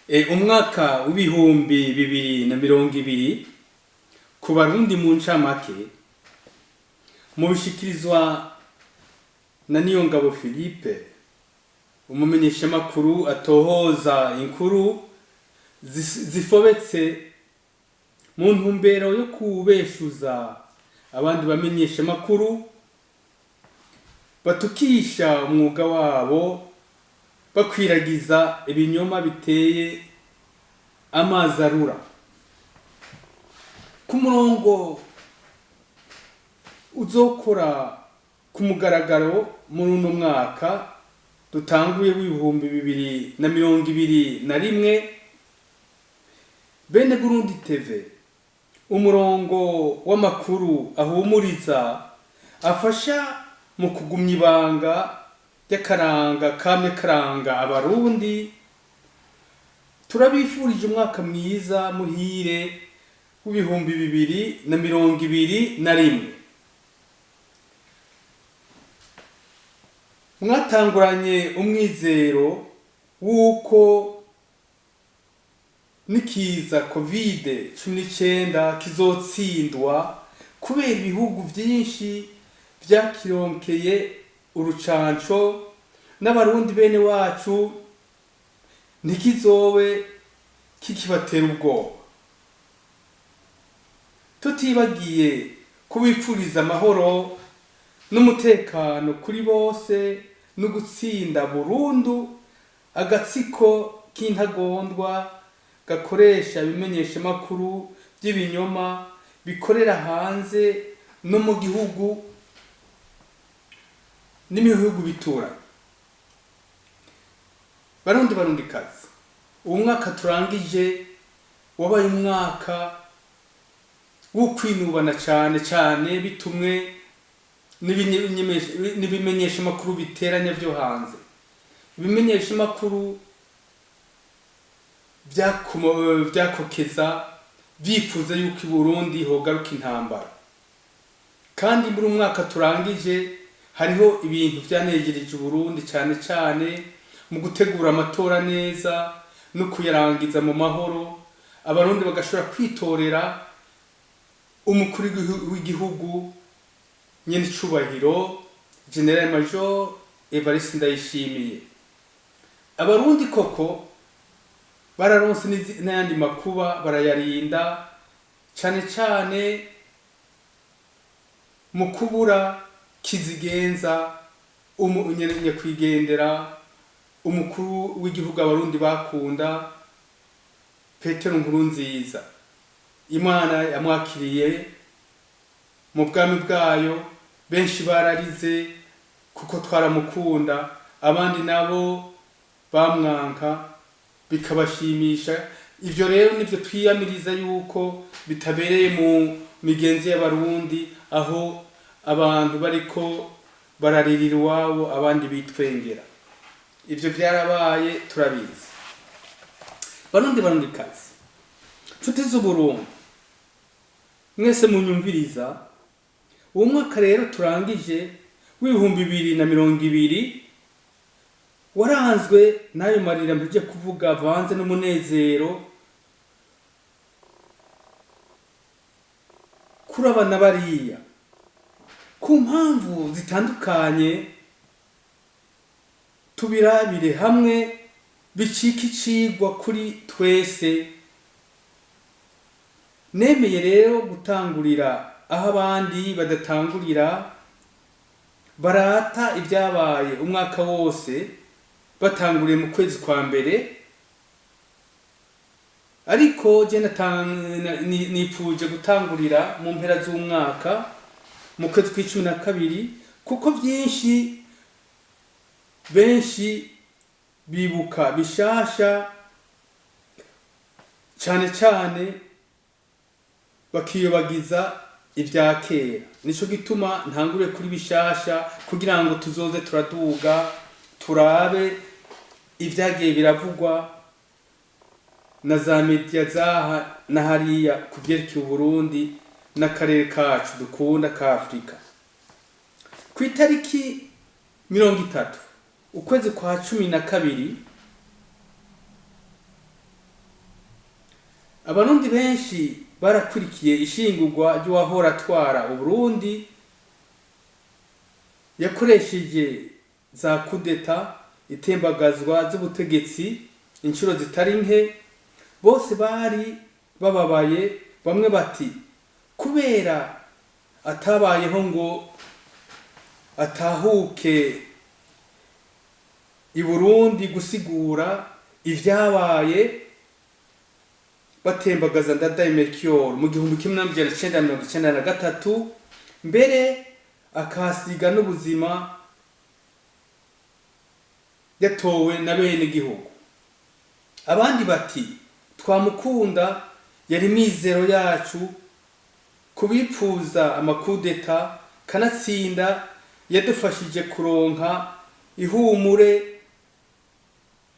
Umwaka w'2020 ku Barundi mu ncamake mubishikirizwa na Niyongabo Philippe, umumenyeshamakuru atohoza inkuru zifobetse mu ntumbero yo kubeshuza abandi bamenyeshamakuru batukisha umwuga wabo bakwiragiza ibinyoma biteye amazi arura. Ku murongo uzokora ku mugaragaro muri uno mwaka dutanguye w'2021, Bene Burundi TV, umurongo w'amakuru ahumuriza afasha mu kugumya ibanga ry'akaranga kamwe karanga Abarundi, turabifurije umwaka mwiza muhire w'2021. Mwatanguranye umwizero w'uko nikiza COVID-19 kizotsindwa kubera ibihugu vyinshi vyakironkeye urucanco, n'Abarundi bene wacu ntikizobe kikibatera ubwoba. Tutibagiye kubipfuriza amahoro n'umutekano kuri bose no gutsinda burundu agatsiko k'intagondwa gakoresha ibimenyeshamakuru by'ibinyoma bikorera hanze no mu gihugu n'ibihugu bituranye. Barundi Barundi kazi, uwo mwaka turangije wabaye umwaka wo kwinubana cane cane bitumwe n'ibimenyeshamakuru biteranya vyo hanze. Ibimenyeshamakuru vyakokeza vyifuza yuko i Burundi hogaruka intambara. Kandi muri umwaka turangije hariho ibintu vyanejereje Burundi cane cane mu gutegura amatora neza no kuyarangiza mu mahoro, Abarundi bagashobora kwitorera umukuru w'igihugu nyenicubahiro General Major Evariste Ndayishimiye. Abarundi koko bararonse n'ayandi makuba barayarinda, cane cane mu kubura kizigenza nyakwigendera umukuru w'igihugu Abarundi bakunda Petero Nkurunziza. Imana yamwakiriye mu bwami bwayo, benshi bararize kuko twaramukunda, abandi nabo bamwanka bikabashimisha. Ivyo rero nivyo twiyamiriza yuko bitabereye mu migenzi y'Abarundi, aho abantu bariko bararirira iwabo abandi bitwengera. Ivyo vyarabaye turabizi. Barundi Barundi kazi, nshuti z'Uburundi mwese munyumviriza, uwo mwaka rero turangije w'2020 waranzwe n'ayo marira mpejeje kuvuga avanze n'umunezero kuri aba na bariya ku mpamvu zitandukanye. Tubirabire hamwe bicika icigwa kuri twese. Nemeye rero gutangurira aho abandi badatangurira, barata ibyabaye umwaka wose batanguriye mu kwezi kwa mbere, ariko je nipfuje gutangurira mu mpera z'umwaka mu kwezi kw'icumi na kabiri, kuko vyinshi benshi bibuka bishasha cane cane bakiyobagiza ivya kera. Nico gituma ntangure kuri bishasha kugira ngo tuzoze turaduga turabe ivyagiye biravugwa na za media zaha na hariya kuvyerekeye Uburundi n'akarere kacu dukunda ka Afrika. Ku itariki 30 ukwezi kwa 12 Abarundi benshi barakurikiye ishingurwa ry'uwahora atwara Uburundi, yakoresheje za kudeta, itembagazwa z'ubutegetsi inshuro zitari nke. Bose bari bababaye, bamwe bati kubera atabayeho ngo atahuke i Burundi gusigura ivyabaye batembagaza Ndadaye Melchior mu 1993, mbere akahasiga n'ubuzima yatowe na bene gihugu. Abandi bati twamukunda, yari mizero yacu kubipfuza amakudeta, kanatsinda yadufashije kuronka ihumure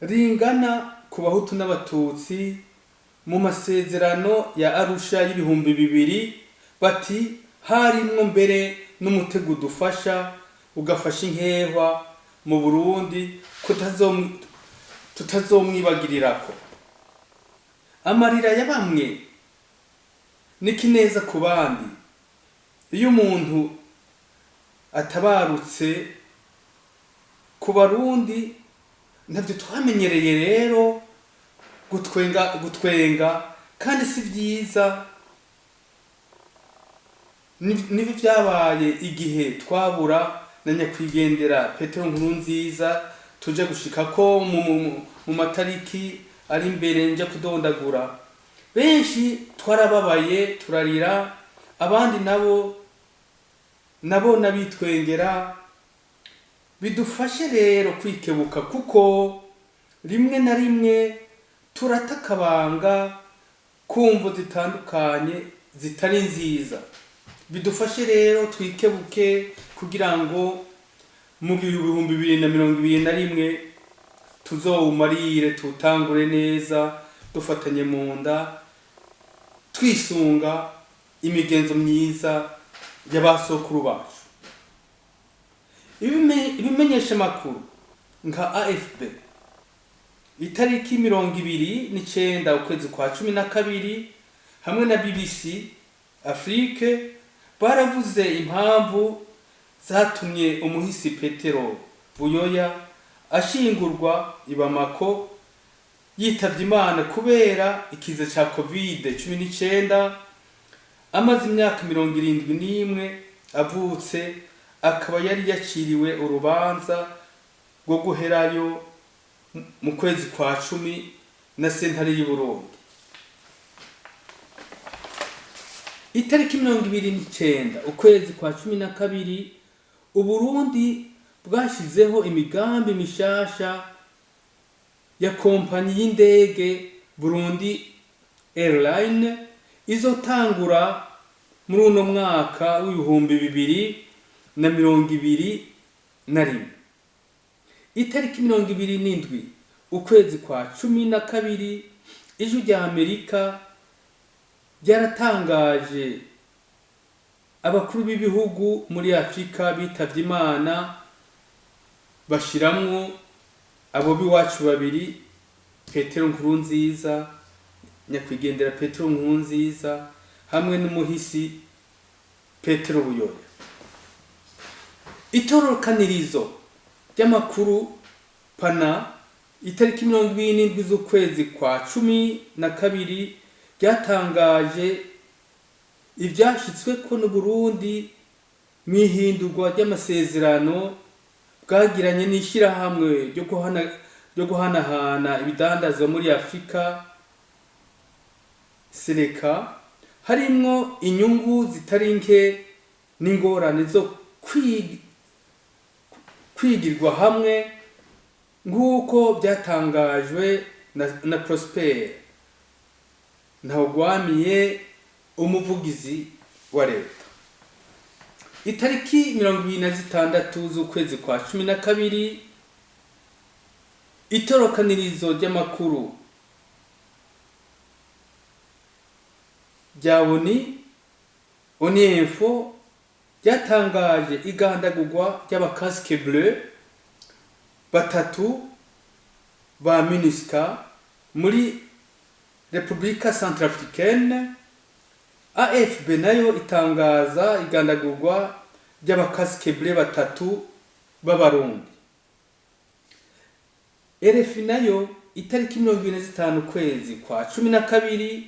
ringana ku Bahutu n'Abatutsi mu masezerano ya Arusha y'2000. Bati harimwo mbere n'umutego udufasha, ugafasha inkehwa mu Burundi tutazomwibagirirako. Amarira ya bamwe n'ikineza ku bandi. Iyo umuntu atabarutse ku Barundi ntavyo twamenyereye rero gutwenga, kandi si vyiza. Nibi vyabaye igihe twabura na nyakwigendera Petero Nkurunziza, tuje gushika ko mu matariki ari imbere nja kudondagura. Benshi twarababaye turarira, abandi nabo nabitwengera. Bidufashe rero kwikebuka, kuko rimwe na rimwe turatakabanga kumvo zitandukanye zitari nziza. Bidufashe rero twikebuke kugira ngo mu 2021 tuzowumarire, tutangure neza, dufatanye mu nda, twisunga imigenzo myiza y'abasokuru bacu. Ibimenyesha makuru nka AFP itariki 29 ukwezi kwa 12 hamwe na BBC Afrique baravuze impamvu zatumye umuhisi Petero Buyoya ashingurwa i Bamako yitavye Imana kubera ikiza ca COVID-19, amaze imyaka 71 avutse, akaba yari yaciriwe urubanza rwo guherayo mu kwezi kwa 10 na sentare y'u Burundi. Itariki 29 ukwezi kwa 12 Uburundi bwashizeho imigambi mishasha ya kompanyi y'indege Burundi Airline izotangura muri uno mwaka w'2021. Itariki 27 ukwezi kwa 12 Ijwi rya Amerika ryaratangaje abakuru b'ibihugu muri Afrika bitavye Imana, bashiramwo abo biwacu babiri, Petero Nkurunziza, nyakwigendera Petero Nkurunziza hamwe n'umuhisi Petero Buyoya. Itorokanirizo ry'amakuru Pana itariki 27 z'ukwezi kwa 12 ryatangaje ivyashitsweko n'Uburundi mw'ihindurwa ry'amasezerano bwagiranye n'ishirahamwe ryo guhanahana ibidandazwa muri Afrika Seleka, harimwo inyungu zitari nke n'ingorane zo kwigirwa hamwe nk'uko byatangajwe na Prosper Ntawugwamiye, umuvugizi wa leta. Itariki 26 z'ukwezi kwa 12 itorokanirizo ry'amakuru rya ONU Info ryatangaje igandagurwa ry'abakasike bleu batatu ba MINUSCA muri Republika Centrafricaine. AFP nayo itangaza igandagurwa ry'aba casques bleus batatu b'Abarundi. RFI nayo itariki 25 ukwezi kwa 12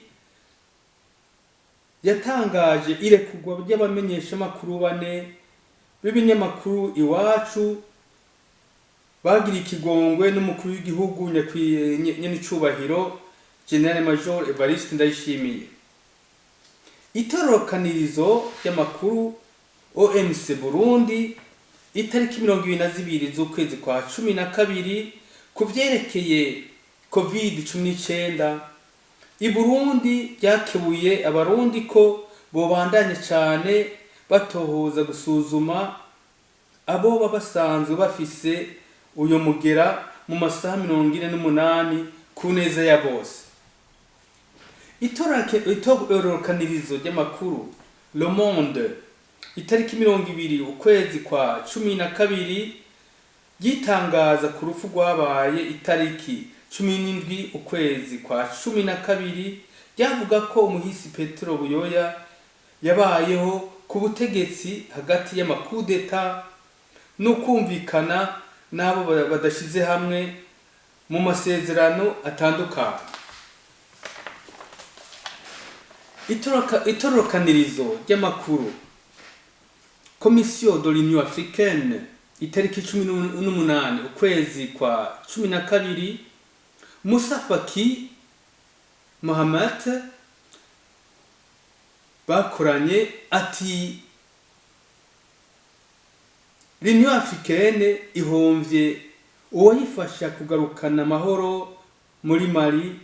yatangaje irekurwa ry'abamenyeshamakuru bane b'ibinyamakuru Iwacu bagira ikigongwe n'umukuru w'igihugu nyenicubahiro Général Major Evariste Ndayishimiye. Itorokanirizo ry'amakuru OMC Burundi itariki 22 z'ukwezi kwa 12 ku vyerekeye COVID-19 i Burundi ryakebuye Abarundi ko bobandanye cane batohoza gusuzuma abo baba basanzwe bafise uyo mugera mu masaha 48 ku neza ya bose. Itorokanirizo ry'amakuru Le Monde itariki 20 ukwezi kwa 12 gitangaza ku rupfu rwabaye itariki 17 ukwezi kwa 12 ryavuga ko umuhisi Petero Buyoya yabayeho ku butegetsi hagati y'amakudeta no kumvikana n'abo badashize hamwe mu masezerano atandukanye. Itorokanirizo ry'amakuru Commission de l'Union Africaine itariki 18 ukwezi kwa 12 Musa Faki Mahamat bakoranye ati l'Union Africaine ihomvye uwayifasha kugarukana amahoro muri Mali,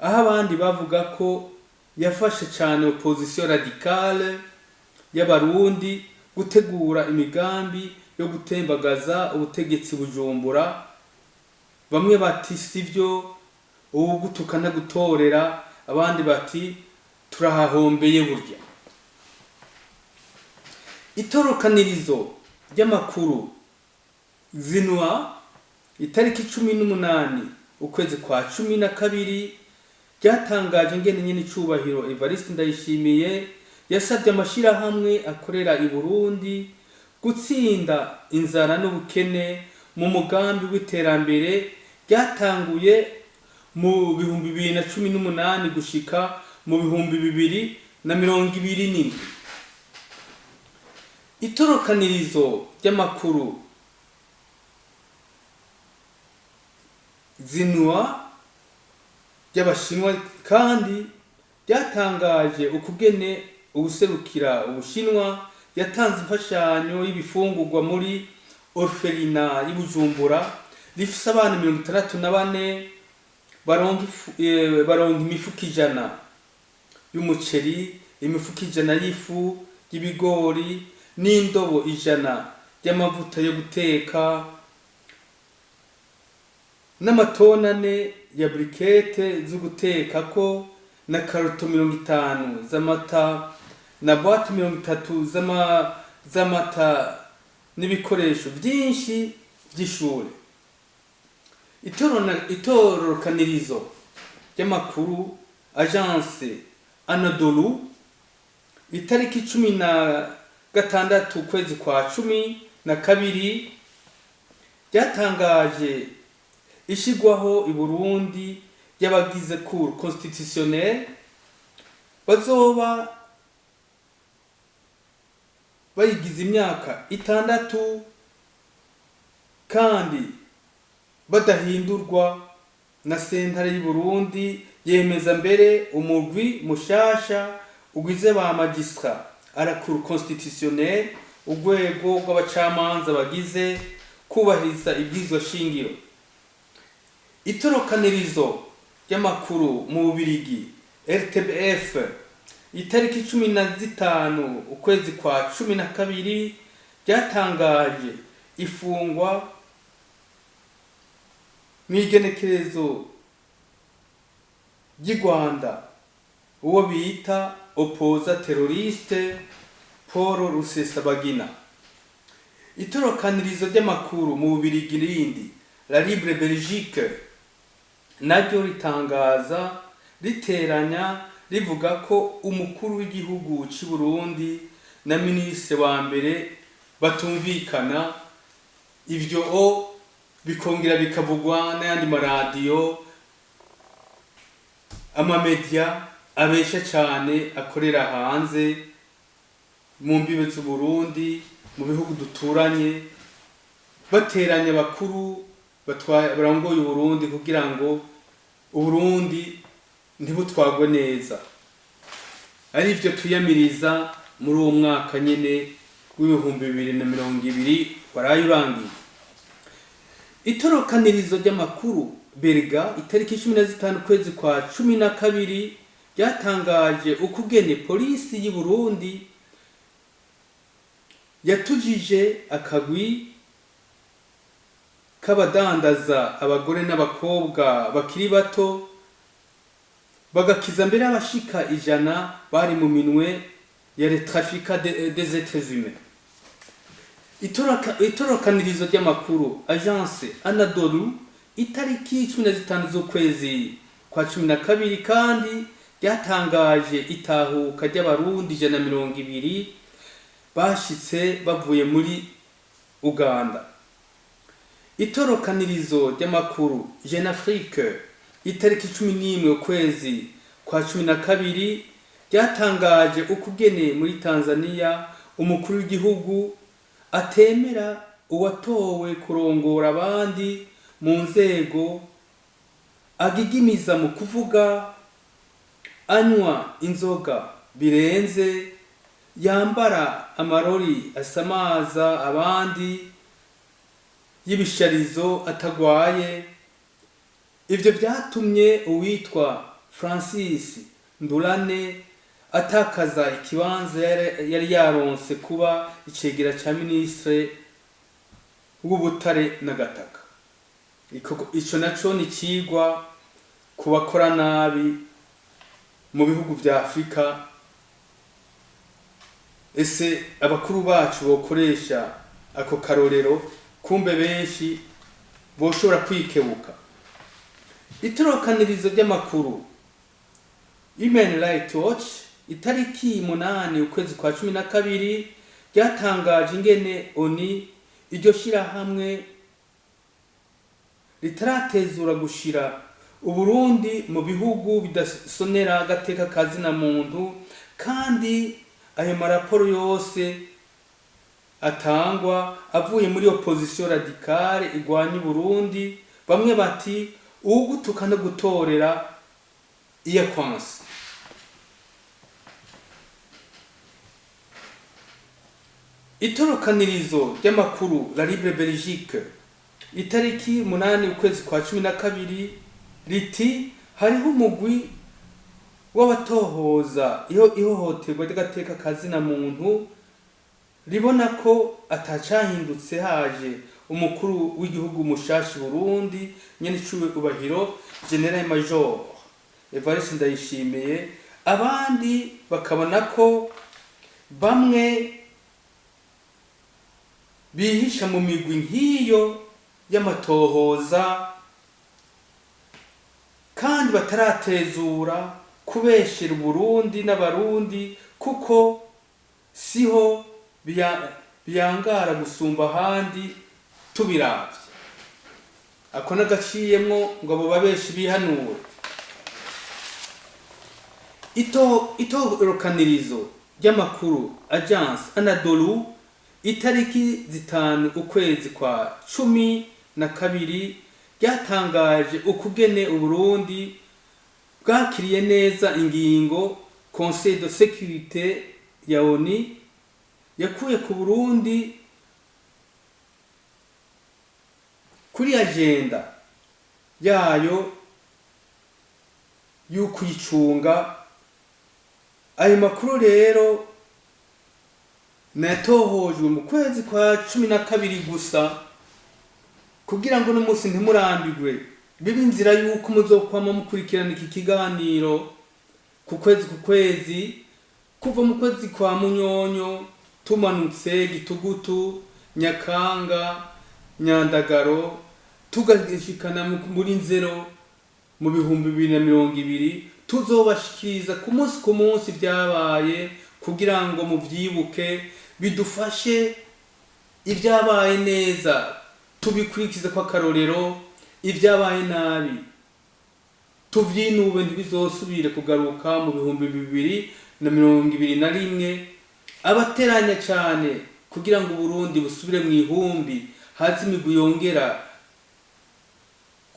aho abandi bavuga ko yafashe cyane opposition radicale y'Abarundi gutegura imigambi yo gutembagaza ubutegetsi Bujumbura. Bamwe bati sivyo, ubu gutukana gutorera, abandi bati turahahombeye burya. Itorokanirizo ry'amakuru Xinhua itariki 18 ukwezi kwa 12 ryatangaje ingene nyene icubahiro Evariste Ndayishimiye yasabye amashirahamwe akorera i Burundi gutsinda inzara n'ubukene mu mugambi w'iterambere ryatanguye mu 2018 gushika mu 2027. Itorokanirizo ry'amakuru Xinhua ry'Abashinwa kandi ryatangaje ukugene ubuserukira Ubushinwa yatanze imfashanyo y'ibifungurwa muri orphelinat y'Ibujumbura rifise abana 64 baronka imifuko 100 y'umuceri, imifuko 100 y'ifu y'ibigori n'indobo 100 y'amavuta yo guteka n'amatona 4 ya briquette zo guteka ko na karuto 50 z'amata na boîte 30 z'amata n'ibikoresho byinshi by'ishure. Itorokanirizo ry'amakuru Agence Anadolu itariki 16 ukwezi kwa 12 ryatangaje ishigwaho i Burundi y'abagize Cour Constitutionnelle bazoba bayigize imyaka 6 kandi badahindurwa na sentare y'u Burundi. Yemeza mbere umugwi mushasha ugize ba magistrat à la Cour Constitutionnelle, urwego rw'abacamanza bagize kubahiriza ibwirizwa shingiro. Itorokanirizo ry'amakuru mu Bubirigi RTBF itariki 15 ukwezi kwa 12 ryatangaje ifungwa mw'igenekerezo ry'i Rwanda uwo bita opposant terroriste Paul Rusesabagina. Itorokanirizo ry'amakuru mu Bubirigi rindi La Libre Belgique naryo ritangaza riteranya rivuga ko umukuru w'igihugu cy'u Burundi na minisitiri wa mbere batumvikana. Ivyo bikongera bikavugwa n'ayandi maradiyo, amamedia abesha cyane akorera hanze mu mbibe z'u Burundi, mu bihugu duturanye, bateranya abakuru barongoye Uburundi kugira ngo Uburundi ntibutwagwe neza. Ari ivyo twiyamiriza muri uwo mwaka nyene w'2020 waraye urangiye. Itorokanirizo ry'amakuru Berga itariki 15 kwezi kwa 12 ryatangaje ukugene polisi y'u Burundi yatujije akagwi k'abadandaza abagore n'abakobwa bakiri bato, bagakiza mbere abashika 100 bari mu minwe ya les trafiquants des êtres humains. Itorokanirizo ry'amakuru Agence Anadolu itariki 15 z'ukwezi kwa 12 kandi ryatangaje itahuka ry'abarundi 120 bashitse bavuye muri Uganda. Itorokanirizo ry'amakuru Jeune Afrique itariki 11 ukwezi kwa 12 ryatangaje ukugene muri Tanzania umukuru w'igihugu atemera uwatowe kurongora abandi mu nzego, agigimiza mu kuvuga, anywa inzoga birenze, yambara amarori asamaza abandi y'ibisharizo atagwaye. Ivyo vyatumye uwitwa Francis Ndulane atakaza ikibanza yari yaronse kuba icegera ca ministre w'ubutare n'agataka. Ico naco ni cigwa ku bakora nabi mu bihugu vya Afrika. Ese abakuru bacu bokoresha ako karorero, kumbe benshi boshobora kwikebuka. Itorokanirizo ry'amakuru Human Rights Watch itariki 8 ukwezi kwa 12 ryatangaje ingene ONU iryo shirahamwe ritaratezura gushira Uburundi mu bihugu bidasonera agateka kazina muntu, kandi ayo maraporo yose atangwa avuye muri opposition radicale igwanya Burundi. Bamwe bati ugutuka no gutorera iya kwanse. Itorokanirizo ry'amakuru La Libre Belgique itariki 8 ukwezi kwa 12 riti hariho umugwi w'abatohoza ihohoterwa ry'agateka kazina muntu ribona ko atacahindutse haje umukuru w'igihugu mushashi Burundi nyene cubahiro General Major Evariste Ndayishimiye. Abandi bakabona ko bamwe bihisha mu migwi nk'iyo y'amatohoza kandi bataratezura kubeshera Burundi n'abarundi, kuko siho biyangara gusumba ahandi tubiravye. Ako nagaciyemwo ngo abo babeshi bihanure. Itorokanirizo ry'amakuru Agence Anadolu itariki 5 ukwezi kwa 12 ryatangaje ukugene Uburundi bwakiriye neza ingingo Conseil de sécurité ya ONU yakuye ku Burundi kuri agenda yayo y'ukuyicunga. Ayo makuru rero natohojwe mu kwezi kwa 12 gusa kugira ngo n'umunsi ntimurambirwe, bibe inzira yuko muzokwama mukurikirana iki kiganiro ku kwezi ku kwezi, kuva mu kwezi kwa Munyonyo tumanutse Gitugutu, Nyakanga, Nyandagaro, tugashikana muri Nzero mu 2020, Tuzobashikiriza ku munsi ku munsi byabaye kugira ngo muvyibuke, bidufashe. Ibyabaye neza tubikurikize ko akarorero, ibyabaye nabi tuvyinube, ntibizosubire kugaruka mu 2021. Abateranya cyane kugira ngo Uburundi busubire mu ihumbi, haze imigwi yongera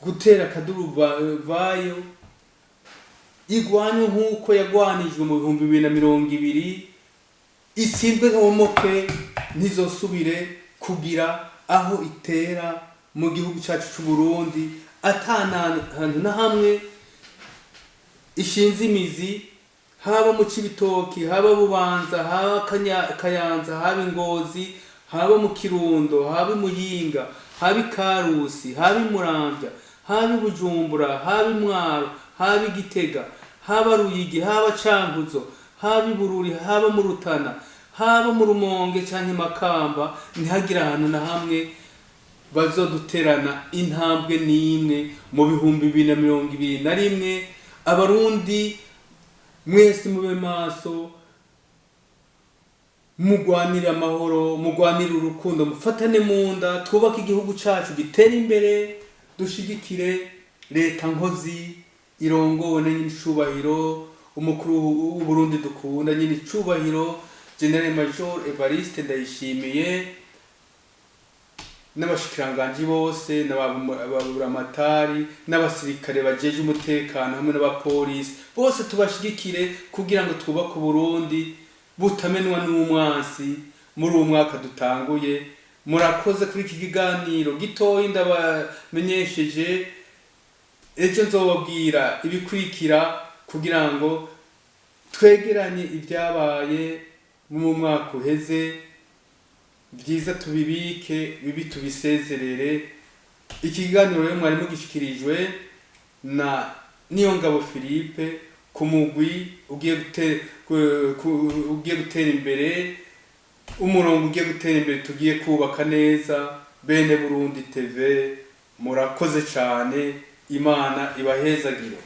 gutera akaduruvayo, igwanywe nk'uko yagwanijwe mu 2020, itsindwe ntomoke, ntizosubire kugira aho itera mu gihugu cyacu c'u Burundi, ata hantu na hamwe ishinze imizi, haba mu Cibitoki, haba Bubanza, haba Kayanza, haba Ingozi, haba mu Kirundo, haba Muyinga, haba Ikarusi, haba Muramvya, haba Bujumbura, haba Mwaro, haba Gitega, haba Ruyigi, haba Cankuzo, haba Bururi, haba mu Rutana, haba mu Rumonge canke Makamba. Ntihagire ahantu na hamwe bazoduterana intambwe n'imwe mu 2021. Abarundi mwese mube maso, mugwanire amahoro, mugwanire urukundo, mufatane mu nda, twubake igihugu cacu gitere imbere, dushigikire leta nkozi irongowe na nyine icubahiro umukuru w'Uburundi dukunda, nyine icubahiro General Major Evariste Ndayishimiye, n'abashikiranganji bose, n'ababuramatari, n'abasirikare bajeje umutekano hamwe n'abapolisi bose. Tubashigikire kugira ngo twubake Uburundi butamenwa n'umwansi muri uwo mwaka dutanguye. Murakoze kuri iki kiganiro gitoyi ndabamenyesheje. Ejo nzobabwira ibikurikira kugira ngo twegeranye ibyabaye mu mwaka uheze, byiza tubibike, bibi tubisezerere. Iki kiganiro rero mwari mugishikirijwe na Niyongabo Philippe ku mugwi ugiye gutera imbere, umurongo ugiye gutera imbere, tugiye kubaka neza Bene Burundi TV. Murakoze cyane, Imana ibahezagire.